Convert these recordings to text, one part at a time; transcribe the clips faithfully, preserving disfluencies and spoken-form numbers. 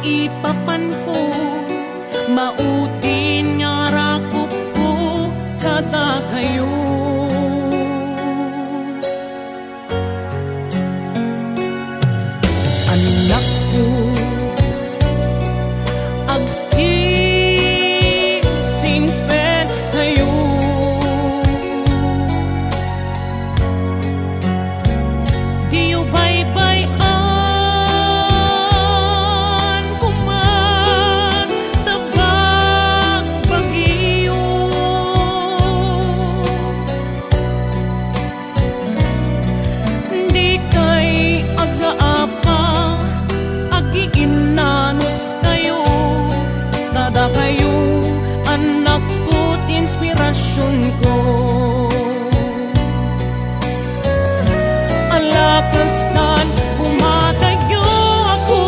Ipapanko, maudin nga rakupko kadakayo. Annakko, agsisingpetkayo. Diyo baybay-an koma ta bagbagiyo. Dikay agaapa, agiinnanuskayo, ta dakayo, annakko, ti inspirasionko. Ala kastan, umatayo ako.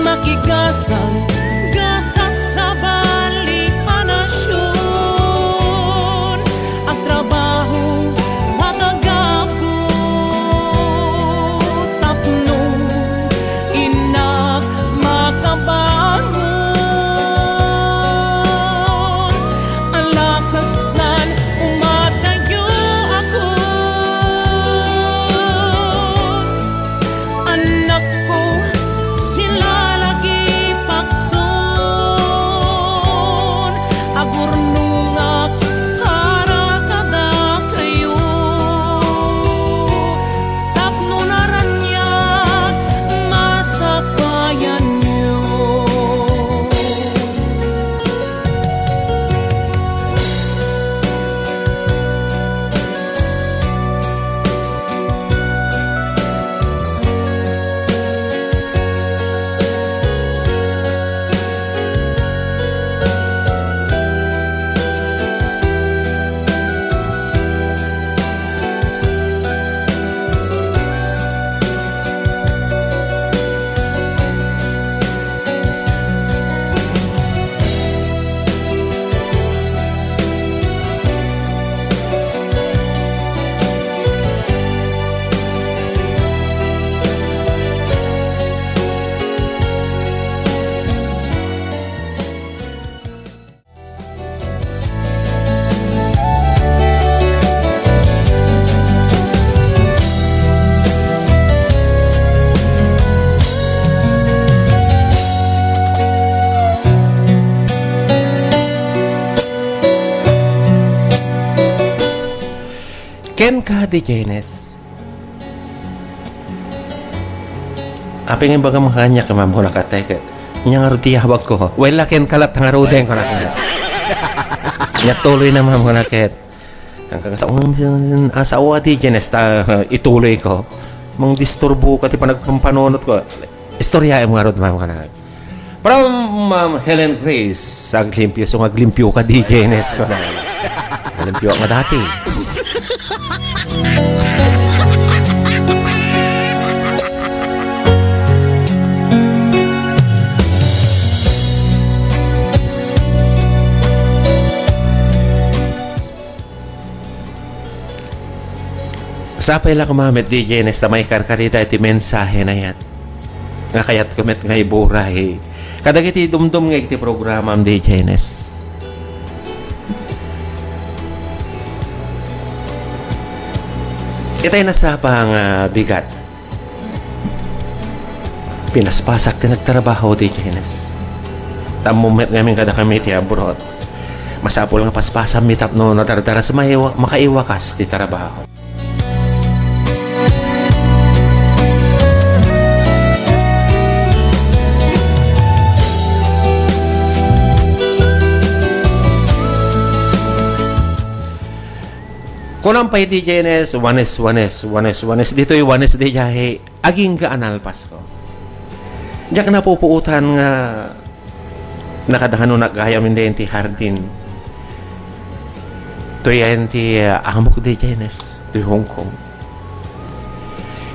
Makigasang-gasat sa balik a nasion. Agtrabaho, matagapo, tapno innak makabangon. Ala kastan, umatayo ako. Annakko, silalagipakton, agurnongak para kadakayo, tapno naraniag masapayanyo. Kenka, D J Ines. Apay nga imbagam kaniak, ma'am, kunana ket. Ania ngarud ti yawagko? Well, kenka latta ngaruden, kunana ket. Ania tuloy na, ma'am, kunana ket. Ang kakasawa, asawa, D J Ines, ta, ituloyko. Mangdisturboka ti panagpampanunotko. Istoryaem ngarud, ma'am, kunana ket. From, um, Helen Grace, aglimpio, so nga aglimpioka, D J Ines, ko na. Aglimpio nga dati. Sapay la koma met, D J Ines, ta maikarkarida iti mensahe na yan. Nga kayatko met nga iburay kadagiti dumdumngeg ti programam, D J Ines. Itay nasapa nga bigat. Pinaspasak ti nagtrabaho, D J Ines. Ta ammo met ngamin kadakami ti abroad. Masapul nga paspasammi tapno nadardaras maiwa-, makaiwakas ti trabaho. Kunam pay, D J Ines, wanes, wanes, wanes, wanes. Ditoy wanes, D J, agingga a nalpasko. Diak napupuotan nga nakadahano naggayam indi ti hardin. Toy ayan ti, ah, amok, D J Ines, toy Hong Kong.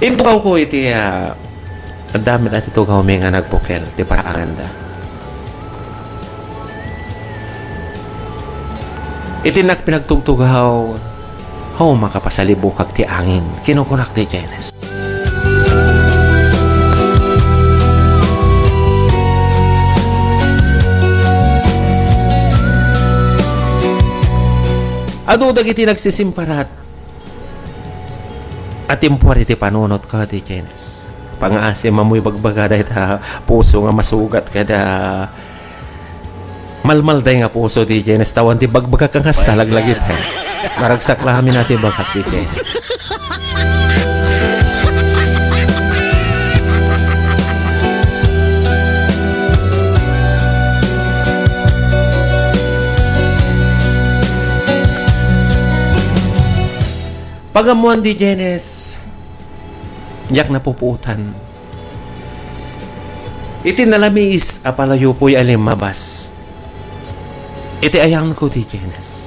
Intugawko iti, ah, adda met a ti tugawmi nga nagbukel ti paraanganda. Iti innak pinagtugtugaw, "Haw, makapasalibukak ti angin," kinukunak, D J Ines. Adu dagiti nagsisimparat a timpuar iti panunotko, D J Nes. Pangaasim a mo ibagbaga dayta puso nga masugat kada malmalday nga puso, D J Nes. Tawan ti bagbagak a kasta, laglagip, he. Naragsak la amin a ti bagak, D J Nes. Pagammoan, D J Nes, diak napupuotan iti nalamiis a palayupoy a limmabas iti ayanko, D J Nes.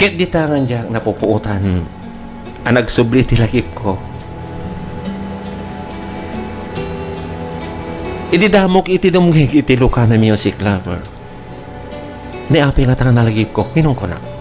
Ket dita nga diak napupuotan a nagsubli ti lagipko. Idi damok iti dumngeg iti Lucana Music Lover, ni apay ngata nga nalagipko, kinunkunak.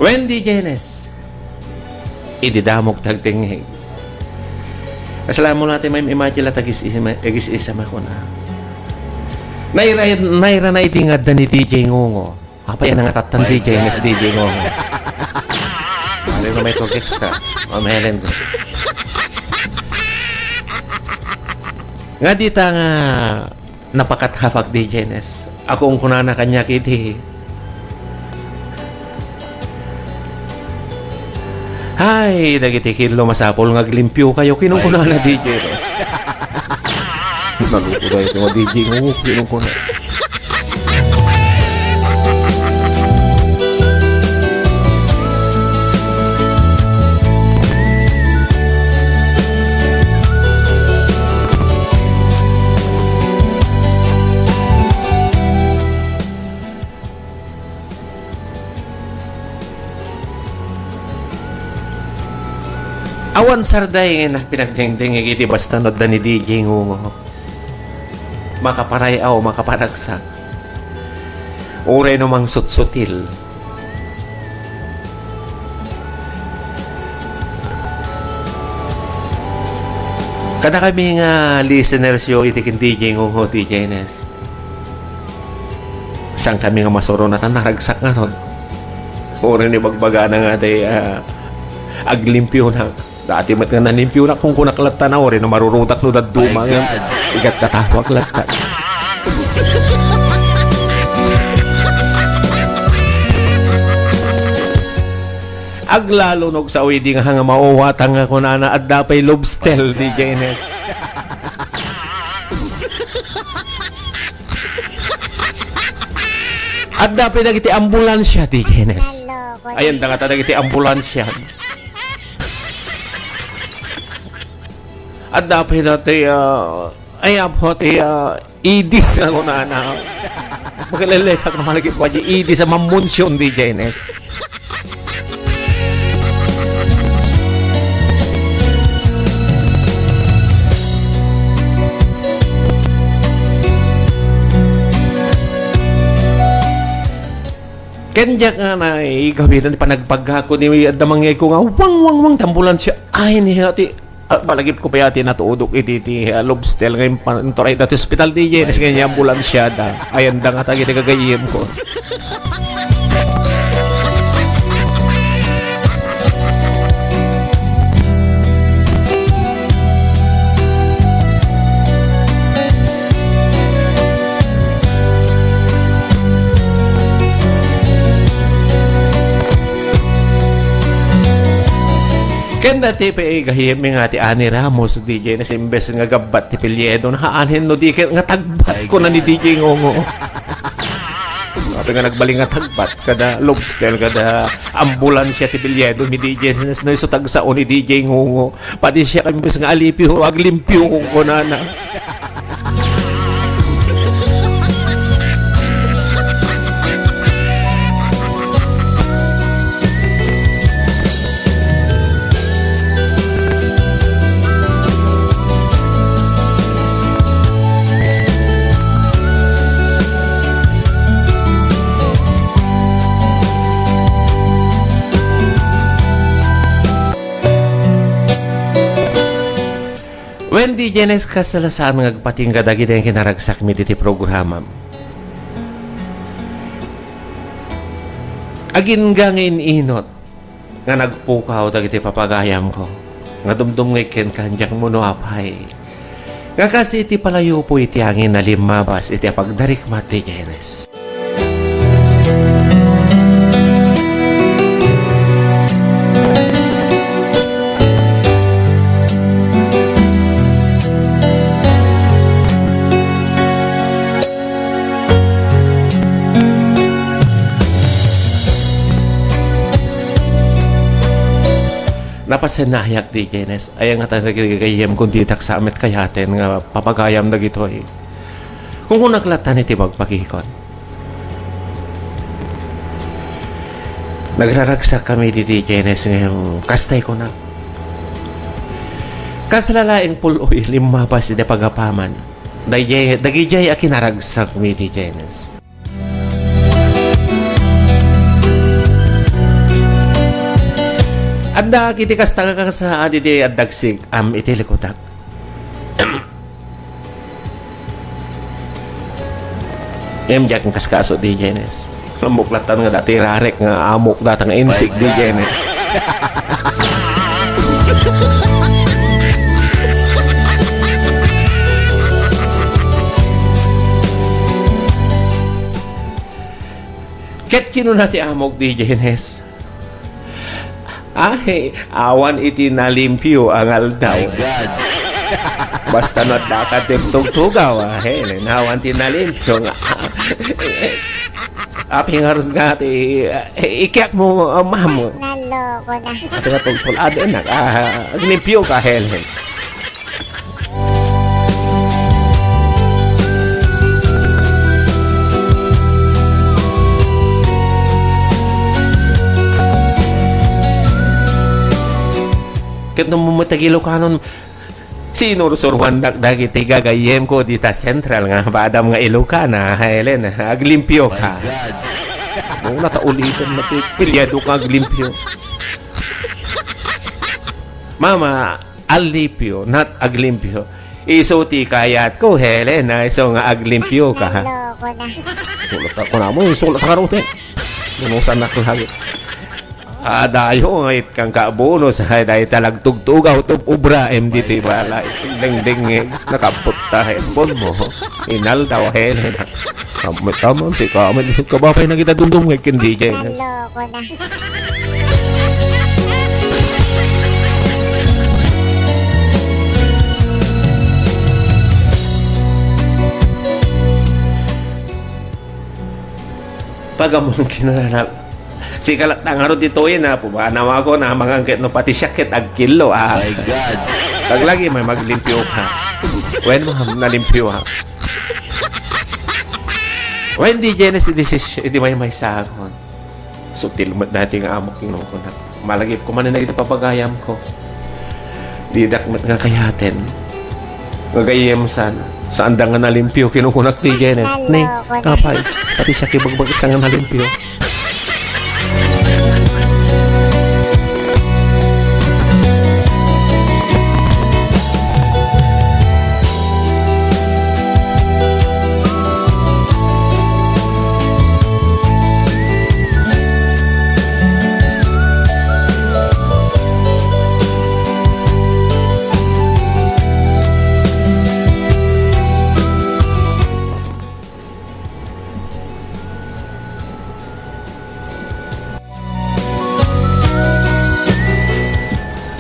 Wendy Genes, idi damok ti agdengngeg. Kasla mo la ti maim-imagine la ti agis-isam, agis-isam a kuna. Naira, naira na idi nga adda ni D J Ngungo. Apay a nangatattan D J Nes, D J Ngungo. Ano na may tugis ka? Mamelen ko. Nga dita nga napakathapak, D J Nes. Ako ang kunana kanya kiti. Ay, dagiti killo masapul nga aglimpio kayo, kinunkunana, D J Nes. Naluto da ito nga D J Ngungo, kinunkuna. Awan sarday nga pinagdengdengngeg iti basta no adda ni D J Ngungo. Makaparay-aw, makaparagsak. Uray no mangsutsutil. Kada kami nga listeners yo iti ken D J Ngungo, D J Nes. Saan kami nga masurunatan, naragsak ngarud. Uray ni bagbagana nga ti, ah, aglimpionak. Dati met nga nalimpiona, kunkunak latta na, uray no marurutak no dadduma nga igat katawak latta. Aglalo no agsao idi nga, nga mauwatang nga kunana, adda pay lobster, D J Nes. Adda pay dagiti ambulansya, D J Nes. Ayan da nga ta dagiti ambulansya. Adda pay dati, ah, ay, apo, ti, ah, idis nga kunana. Makalelekak na malagip ko, di idis a mamunsyon, D J Nes. Ken diak nga naigawidan ti panagbaga ko ni adda mangyay ko nga, "Wang, wang, wang," ti ambulansya. Ay, ni, ati, ah, malagip ko pa yati natudok iti, ti, ah, lobster nga impan-, inturay dati hospital, D J, nes nga ambulansya da. Ayan da nga tagi ti gagayem ko. Ken dati pay gayem mi nga ti Ani Ramos, D J, na imbes nga gabbat ti apelyido na, haan no di ket nga tagbat, kuna ni D J Ngongo. Apay nga nagbalin nga tagbat, kada lobster, kada ambulansya ti apelyido mi, D J, no isu tagsao ni D J Ngongo. Pati siya, imbes nga alimpio, aglimpio, kunana. Ken D J Nes, kasla saan nga agpatingga dagiti kinaragsakmi diti programam. Agingga nga in-inut nga nagpukaw dagiti papagayamko nga dumdumngeg kenka, diak ammo no apay nga kas iti palayupo iti angin a limmabas iti apagdarikmat ti Genes. Napasennayak, D J Nes. Aya nga ta nagigayem kun ditak sa met kayaten nga papagayam dagitoy. Kunkunak latta iti bagpagikon. Nagraragsak kami di D J Nes ngem kastay kunak. Kasla laeng puloy limmabas iti pagapaman. Dayjay, dagijay a kinaragsakmi, D J Nes. Adda iti kasta nga kasaad iti addagsik-am iti likutak. Ngem diak kaskaso, D J Nes. Ammok latta nga dati rarek nga amok data nga insik, D J Nes. Ket kinuna ti amok, D J Nes, "Ay, awan iti nalimpio a ngaldaw." My God. Basta no adda ka ti tugtugaw, ah, Helen, awan ti nalimpio nga. Apay ngarud nga ti, eh, ikiak mo, ah, ma'am. Naloko na. Ati nga tugtog, ah, di na, ah, aglimpio ka, Helen. Ket no mumutag Ilokanon, sinursuruandak dagiti gagayyemko dita Central nga badam nga Ilokana, Helen, aglimpio ka. My God. Muna ta ulitan na ti piliado ka aglimpio. Mama, Alipio, not aglimpio. Isu ti kayatko, Helen, a isu nga aglimpio ka, ha? Naloko na. Sulat ako na mo, sulat ka ron, te. Bunusan na ko lagi. Ah, dayo nga itkang ka bonus, ay, dahil talagtugtugaw, tub obra, M D T balay. Dingding, eh, nakampot ta, headphone mo. Inal daw, Helen. Tama, tama, si Kamen. Kababay na kita dundong, eh, ken D J. Naloko na. Pagammong kinunana, "Sika latta ngarud ditoy na, pumanaw ako na, mangan ket no pati siak ket agkillo, ah." My God. Taglagi may maglimpio ka. Wen, ma'am, nalimpio, ha? Wen, D J Nes, idi sis-, idi may may sakon. Subtil met daytoy nga amok, kinukuna. Malagipko manen dagiti papagayamko. Didak met nga kayaten. Nga gayyem sana. Saanda nga nalimpio, kinukunak ti Janet. Ni, apay, pati siak ibagbagsa nga nalimpio.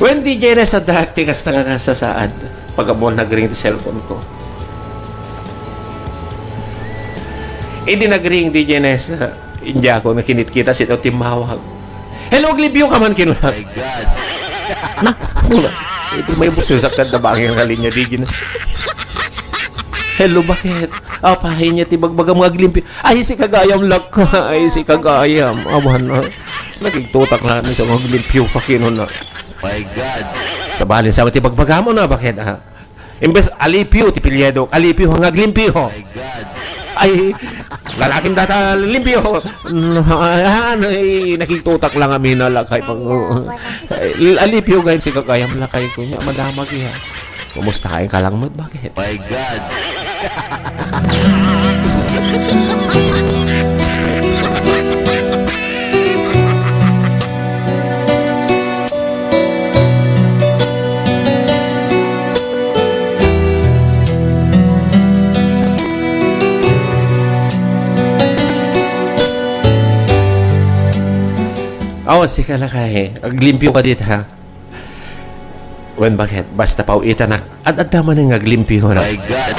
Wen, D J Nes, adda ti kasta nga kasasaad. Pag-ammo nagring ti cellphone ko. Idi nagring, D J Nes, ah, indiako nakinitkita, sino timmawag. "Hello, aglimpio ka man," kinuna. My God. Na, kuna. Iti may buso sa kada bangin nga linya, D J Nes. "Hello, bakit? Apay, ania ti bagbagam nga aglimpio?" "Ay, si kagayam lakay, si kagayam." Awan, ah. Nakigtutak lang sa mga aglimpio pa kinuna. My God. Sabali sa ti bagbagam na, bakit, ah? Imbes Alipio ti apelyido, Alipio nga aglimpio. My God. Ay, lalakim data limpio. Ay, nakigtutak lang amin na lakay pang, Alipio gayam si kagayam lakay ko niya, madamag iya. Kumusta ka? Ay, kalang met, bakit? My God! Aw, sika lakay. Aglimpio ka dita, ha? Wen, bakit? Basta pawitan na. Ad-adda manen nga aglimpio na. My God!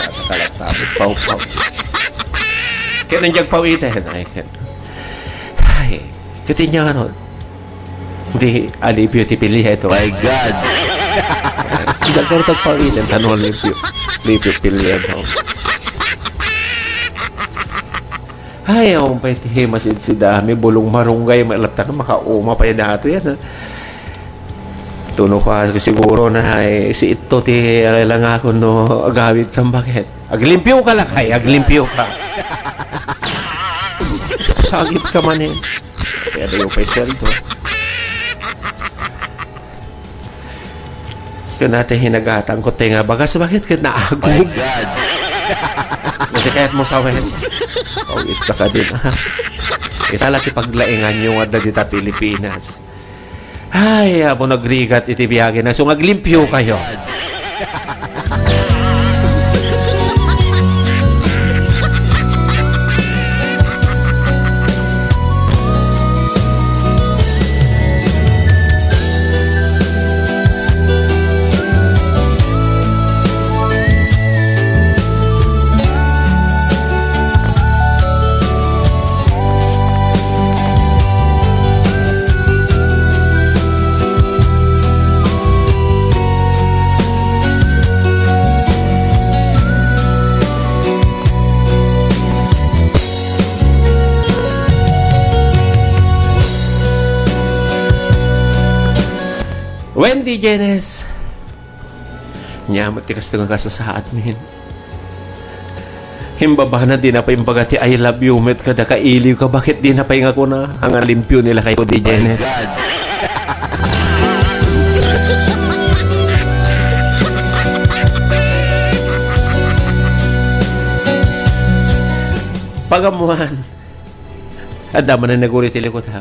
Nakakalagtapos, paw, paw. Kaya nandiyan pawitan. Ay, kaya. Ay, kaya niya ano. Hindi, alipio ti pilya ito. My God! Hindi ako nagpawitan, tanong alipio. Alipio pilya ito. Ay, awan pay ti masidsida, may bulong marunggay, may latta na makauma pay dato yan, ha? Tuno pa, siguro na, ay, si ito ti, alay lang ako, no, agawid kang bakit? Aglimpio ka lang, ay, aglimpio ka. Sagip ka man, eh. Kaya dayo pa'y sweldo. Kaya natin hinagatang ko tayo nga bagas, bakit ka naago? My God! Hindi kaya't mo sawen. Oh, ita ka din, ha? Ita lagi paglaingan yung adda dita Pilipinas. Ay, amo nagrigat iti biyahe na. So, aglimpio kayo. Wendy Jenes. Nia met ti kasto nga kasasaad min. Imbabana, dina pay imbaga ti "I love you" met kada kailiw ka. Bakit dina pay nga kuna? Ania limpio ni lakay ko, D J Nes. Pagammuan. Adda manen naguri ti likod, ha?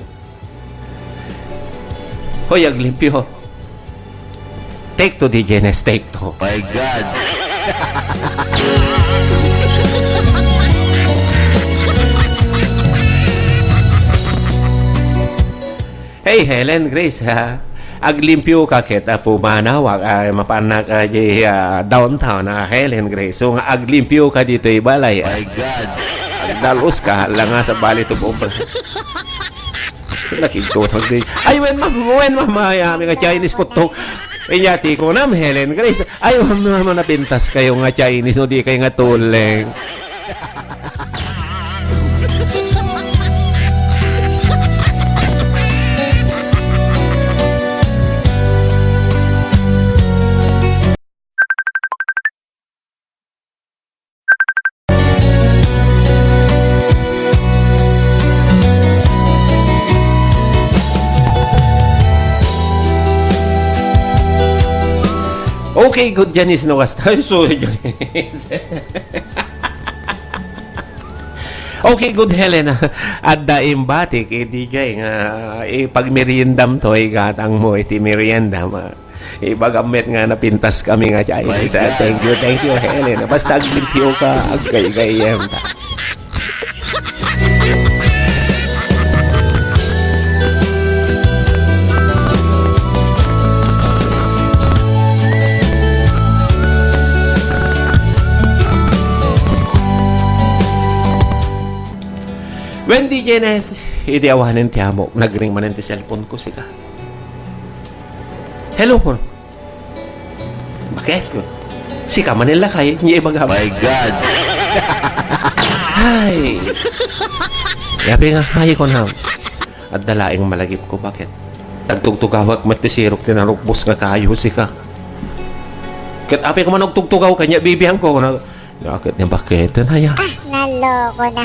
Hoy, aglimpio. Take two, D J Nes, take two. My God! Hey, Helen Grace, ha? Aglimpio ka ket, ah, pumanaw, ah, mapanak, ah, di, ah, downtown, ah, Helen Grace. So, nga aglimpio ka ditoy balay, ah. My God! Agdalus ka, langa sa bali to, pobre. Nakigtutag di. Ay, wen, ma'am, wen, ma'am, ay, amin nga Chinese kutto. Inya, ti ko, nam, Helen Grace. Ay, ma'am, ma'am, napintas kayo nga Chinese, no, di kayo nga tuleng. Okay, good, Janice, no, kasta. Sorry, Janice. Okay, good, Helen. Adda imbatik, idigay nga ipagmeriendam to, igatang mo iti merienda. Ibagam met nga napintas kami nga Chinese. Ah, thank you, thank you, Helen. Basta aglimpio ka, aggaygayem ta. Wendy Jenes, idi awanen ti amok, nagring manen ti cellphone ko, sika. Hello, kun. Bakit, kun? Sika manen lakay, nia ibagam. My God! Ay! Yapi nga, ay, kun, ha? Adda laeng malagip ko, bakit? Nagtugtugawak met ti sirok ti narukbos nga kayo, sika. Ket apay ko man nagtugtugaw kanya, bibiang ko, na, Bakit nga bakit? Ano ya? Ah, naloko na.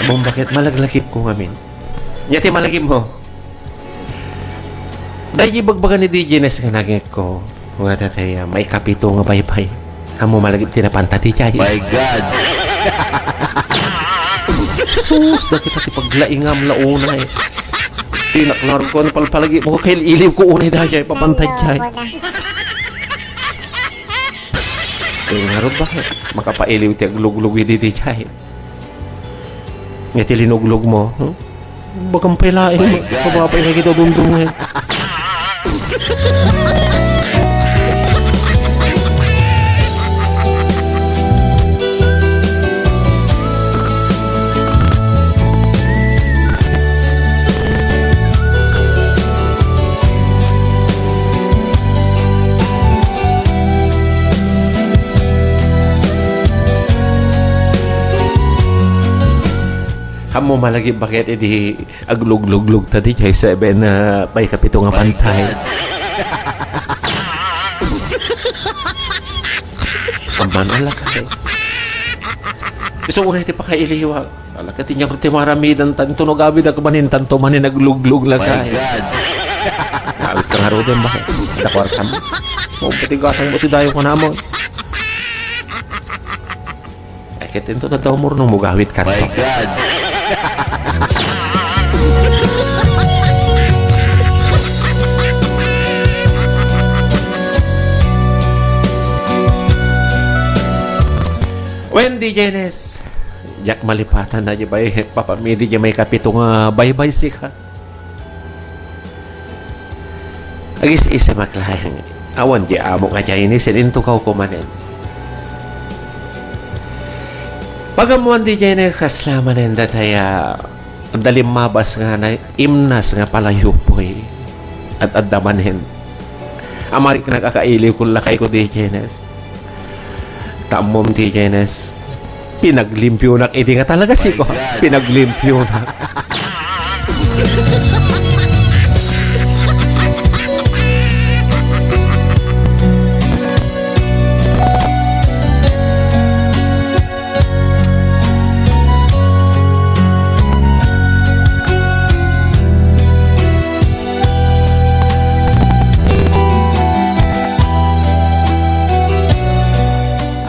Among bakit malaglakip ko ngamin? Nia ti malagipmo. Daydi ibagbaga ni D J Nes nga nangngegko. Nga tatay, ah, maikapito nga baybay. Ammom malagip ti napanta, D J. My God! Sus, dagita ti paglaingam la unay. Ti naklaro ko, ano palpalagipmo, kail-iliw ko unay dayjay, papanta, D J. Ay, ngarud ba? Makapailiw ti agluglug idi, D J. Nga ti linuglugmo, hmm? Bagan pay laeng, my God, pababa pay nga kita dumdum nga. Ammom malagip baket idi aglugluglugta diay seven, ah, maikapito nga pantay. Amman, alakay. Isu unay ti pakailiwak. Alakay, ti ngarud ti maramidan tanto no gawidak manen tanto manen agluglug, lakay. My God. Awit ka ngaruden, bakit? Dakuar ka mo. O, pati gatang mo si Dayo ka namon. Ay, ket into na daw murno mo gawit ka. My God! Wen, D J Nes, diak malipatan na di bay, papamidi di may kapito nga baybay sika. Agis-isa maklaeng. Awan di amo nga Chinese, intukaw ko manen. Pagamuan di Chinese, kasla manen dataya, adda limmabas nga na, imnas nga palayupoy. At adda manen. Amarik nagkakailiw kun lakay ko di Chinese. Tammom ti Jenes. Pinaglimpionak idi nga talaga siko. My God. Pinaglimpionak.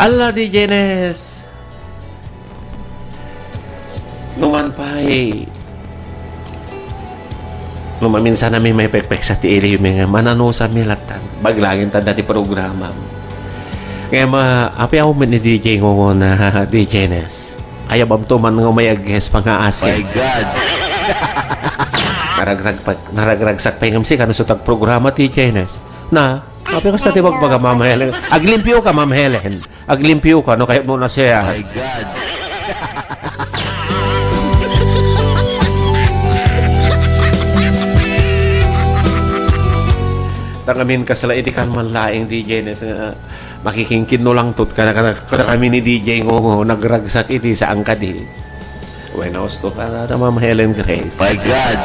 Ala di Jenes. Numan pay, no maminsan a mi maipekpeksa ti ilimi nga mananusami lattan. Baglangin tanda ti programam. Nga ma, apiaw met ni D J Ngongo na D J Nes. Ayabam to man nga may agges pangaasi. My God! Naragrag pa, naragragsak pa yung M C, kano sa tag programa, D J Nes. Na, apiaw kasta ti bagbaga, Ma'am Helen. Aglimpyo ka, Ma'am Helen. Aglimpyo ka, no, kayatmo na siya. My God! Tangamin kasla iti kan man laeng D J Nes nga makikingkin no lang tut kada, kada, kada kami ni D J Ngongo nagragsak iti saan kadi. Bueno, gusto ka na, Ma'am Helen Grace. My God!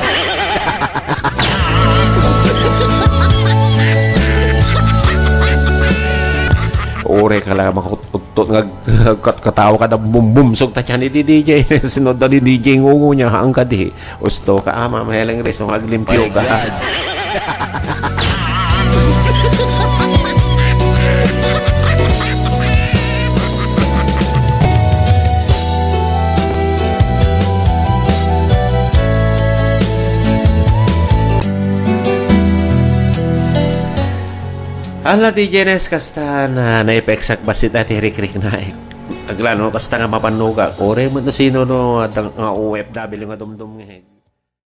Ore ka lang makututut nga kat-, katawa ka da bumbumsog ta tiyan iti D J. Sino da ni D J Ngungu niya, ang kadi. Gusto ka, ah, Ma'am Helen Grace, kung aglimpyo ka. My God. Ala, D J Nes, kasta na naipeksak bassit a ti rikriknaek. Aglano, kasta nga mapannuga. Kore mo no sino no, adda nga O F W nga dumdum nga.